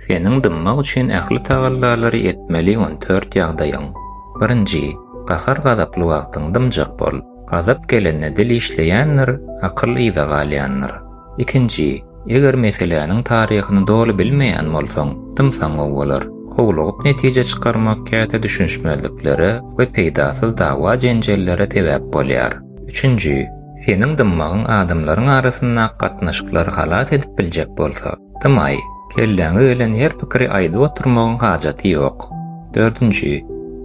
Seniň dymmak üçin ähli tagallalary etmeli 14 ýagdaýyň. Birinji, gahar-gazaply wagtyň dymjak bol. Gazap gelende dil işleýändir, akyl yza galýandyr. Ikinji, eger meseläniň taryhyny doly bilmeýän bolsaň, dymsaň gowy bolar. Howlugyp netije çykarmak käte düşünişmezliklere we peýdasyz dawa-jenjellere sebäp bolýar. Üçünji, seniň dymmagyň adamlaryň arasyndaky gatnaşyklary halas edip biljek bolsa, Dymaý, kelläňe gelen her pikiri aýdyp oturmagyň hajaty ýok. Dördünji,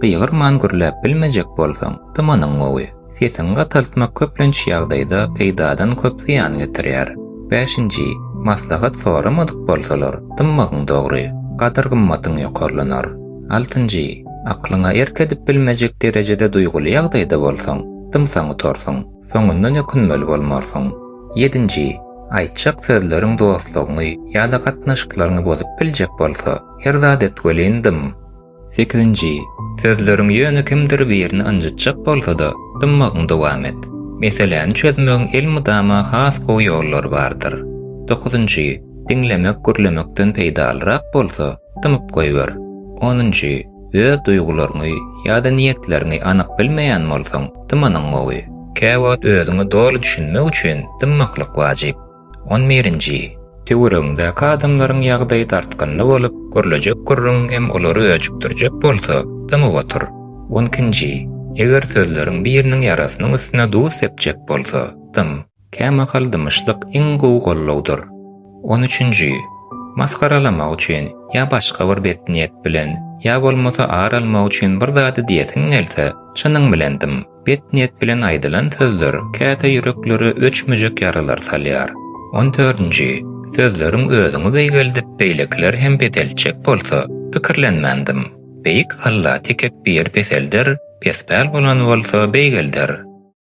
gygyrman gürläp bilmejek bolsaň, dymanyň gowy. Sesiňi gataltmak köplenç ýagdaýda peýdadan köp zyýan getirýär. Bäşinji, maslahat soramadyk bolsalar, dymmagyň dogry. Gadyr-gymmatyň ýokarlanar. Altynjy, aklyňa erk edip bilmejek derejede duýguly ýagdaýda bolsaň, dymsaň utarsyň. Soňundan ökünmeli bolmarsyň. Ýedinji, aýtjak sözleriň dostlugyňy ýa-da gatnaşyklaryňy bozup biljek bolsa, her zat et welin dym. Sekizinji, sözleriň ýöne kimdir birini ynjytjak bolsa-da, dymmagyňy dowam et. Meseläni çözmegiň elmydama has gowy ýollary bardyr. Dokuzynjy, diňlemek gürlemekden peýdalyrak bolsa, dymyp goýber. Onunjy, Öz duýgularyňy ýa-da niýetleriňi anyk bilmeýän bolsaň, dymanyň gowy. Käwagt özüňe doly düşünmek üçin dymmaklyk wajyp. On birinji. Töweregiňdäki adamlaryň ýagdaýy dartgynly bolup, gürlejek gürrüňiň hem olary öjükdirjek bolsa, dymyp otur. On ikinji. Eger sözleriň biriniň ýarasynyň üstüne duz sepjek bolsa, dym. Kämahal dymyşlyk iň gowy gollawdyr. On üçünji, masgaralamak üçin ýa başga bir bet niýet bilen, ýa bolmasa ar almak üçin bir zady diýesiň gelse, çynyň bilen dym. Bet niýet bilen aýdylan sözler käte ýüreklere öçmejek ýaralar salýar. On dördünji, sözleriň özüňi beýgeldip beýlekileri hem peseltjek bolsa, pikirlenmän dym. Beýik Alla tekepbiri peselder, pespäl bolany bolsa beýgelder.